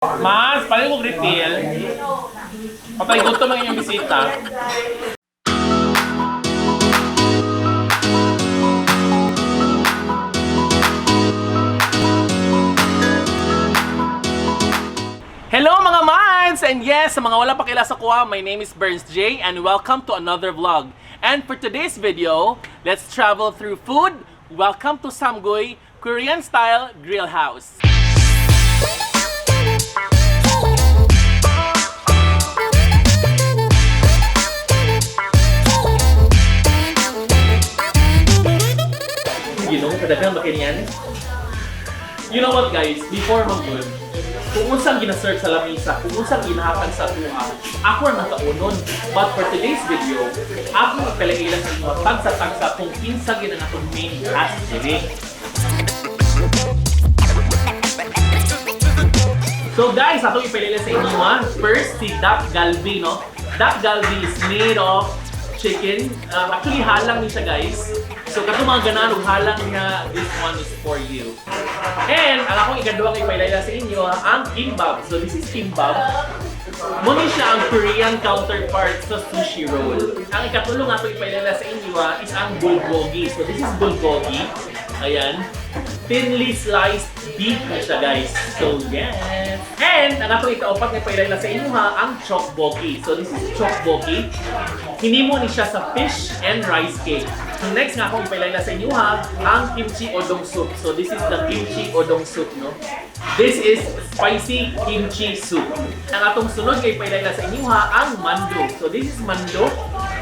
Mas, palit kong refill. Patay gutom ang inyong bisita. Hello, mga mans! And yes, sa mga wala pa kilala sa kuha, my name is Burns J and welcome to another vlog. And for today's video, let's travel through food. Welcome to Samgui Korean Style Grill House. You know, kadaghang makinyan. You know what, guys, before mag-good, kung unsang gina-serve sa lamisa, kung unsang ginahatag sa tuha, ako ang nakaunon. But for today's video, ako ipalailan sa inyo tagsa-tagsa kung kinsa gina nga atong main cast diri. So guys, ako ipalailan sa inyo ha. First, si Dak Galbi, no? Dak Galbi is made of chicken. Actually, halang ni siya, guys. So, katong mga ganahan og halang niya, this one is for you. And ang akong ikaduha kay ipailaila sa inyo, ha, ang kimbap. So, this is kimbap. Muni siya ang Korean counterpart sa sushi roll. Ang ikatulo nga ito ipailala sa inyo ha, is ang bulgogi. So this is bulgogi. Ayan. Thinly sliced beef na siya, guys. So yes. And ang atong ikaapat nga ipailala sa inyo ha, ang chokboki. So this is chokboki. Hinimo ni siya sa fish and rice cake. So next nga akong ipailala sa inyo ha, ang kimchi odong soup. So this is the kimchi odong soup, no? This is spicy kimchi soup. Ang atong sunod kay ipailala sa inyo ha, ang mando. So this is mando.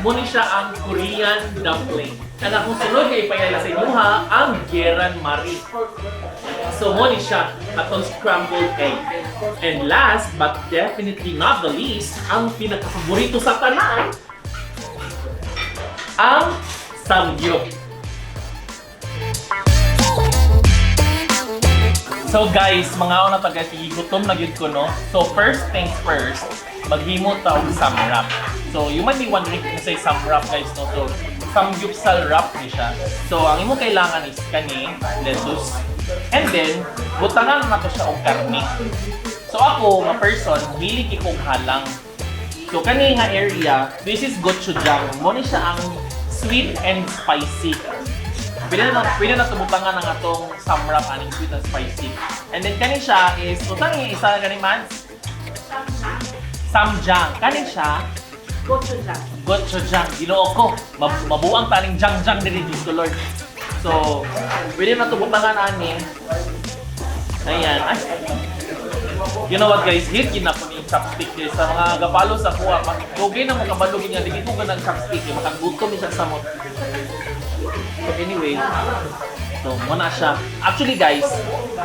Muni siya ang Korean dumpling. Ang akong sunod kay ipailala sa inyo ha, ang Geran Mari. So muni siya atong scrambled egg. And last but definitely not the least, ang pinakapaborito sa tanan, ang samgyup. So guys, mga una ta guys, gutom na gyud ko, no. So first things first, maghimo ta og samrap. So you might be wondering kung say samrap, guys, no. So samgyupsal wrap ni siya. So ang imong kailangan is kani lettuce. And then butangan na to siya og karne. So ako nga person, dili kog halang. So kani nga area, this is gochujang. Mo ni siya ang sweet and spicy. Pwede na tumutangan ang atong samrap aning sweet and spicy. And then kani siya is utang isa kani man samjang. Kani siya Gochujang. Gochujang. Ginoo ko. Mabuang taning jang-jang diri, Diyos ko Lord. So, pwede na tubutangan ani. Ayan. Ay. You know what, guys, hit yun ako ni chopstick guys. Sa mga gapalo sa kuha, dugay na mo kabalo nga dili ko ganang chopstick eh. Makagutom siya sa mo. So anyway, so mo na siya. Actually guys,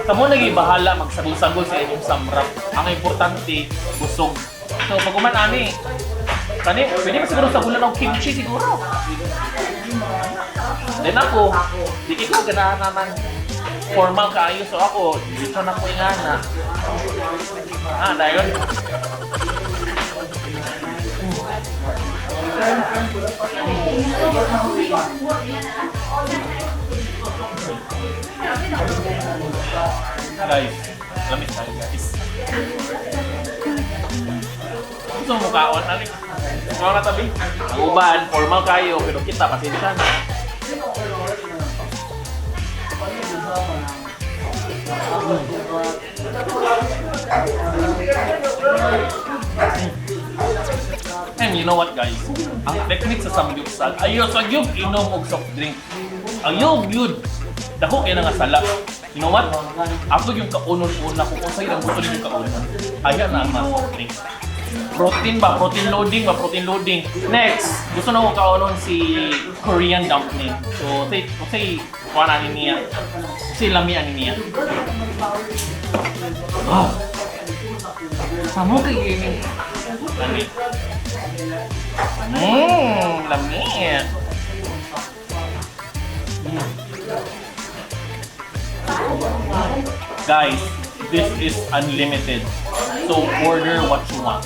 kamo naging bahala magsagol-sagol sa inyong samrap. Ang importante, busog. So pag uman ani, kani, pwede ba siguro sagulan ng kimchi siguro? Then ako, di ko ganahan naman formal kaayo. So ako, dito na ko ingana. Ah, dayon. Guys, lamit tayo, guys. Gusto mo kaon? Ano? Kaon na tabi? Ang uban, formal kayo, pero kita, pasensya na. And you know what, guys? Ang technique sa samgyupsal, ayaw sa gyud inom og soft drink. Ayaw gyud. Dako kay na nga sala. You know what? Ako yung kaunon-una kung unsay ang gusto ninyo kaunon. Ayaw na ang mga soft drink. Protein ba? Protein loading ba? Protein loading. Next, gusto na ko kaunon si Korean dumpling. So, say, kuha na ni niya. Say, lami ani niya. Ah! Samo kay gini. Lami. Lami. Guys, this is unlimited. So order what you want.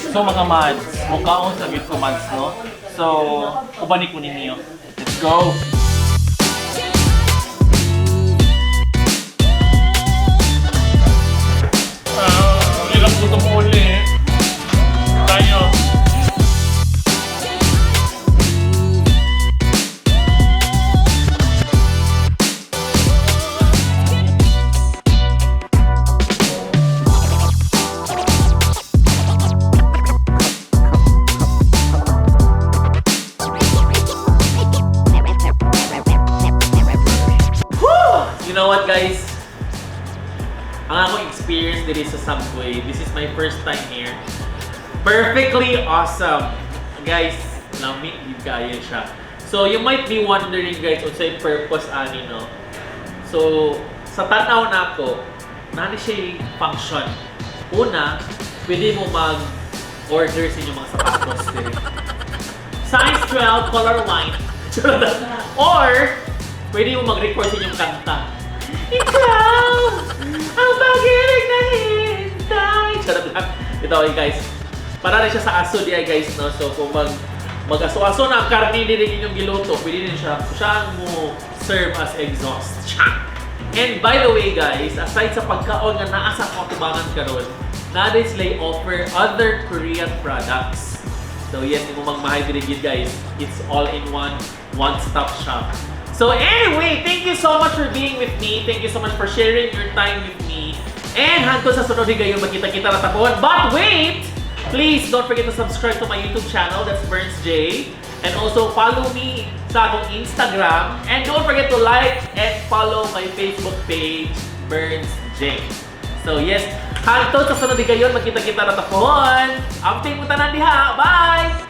So mga mads, mukhaon sa gid ko mads, no? So, uban ko ninyo. Let's go! diri sa Subway. This is my first time here. Perfectly awesome. Guys, lami gid kaayo siya. So, you might be wondering, guys, unsay purpose ani, no? So, sa tanaw nako, naa ni siya function. Una, pwede mo mag-order sa inyong mga sapatos diri. Size 12, color white. Or, pwede mo mag-record sa inyong kanta. Ikaw, ang pag-ibig na hintay. Charot lang. Ito, okay, guys. Para rin siya sa aso diya, guys, no? So, kung mag-aso-aso na ang karne diri inyong giluto, pwede din siya, siya ang mo serve as exhaust. Siya! And by the way, guys, aside sa pagkaon nga naa sa akong atubangan karon, naa din sila offer other Korean products. So yes, kung magmahay diri gid, guys, it's all in one, one-stop shop. So anyway, thank you so much for being with me. Thank you so much for sharing your time with me. And hangtod sa sunod higayon, magkita-kita na ta pohon. But wait! Please don't forget to subscribe to my YouTube channel, that's Burns J. And also follow me sa akong Instagram. And don't forget to like and follow my Facebook page, Burns J. So yes, hangtod sa sunod higayon, magkita-kita na ta pohon. Amping mo tanan diha. Bye!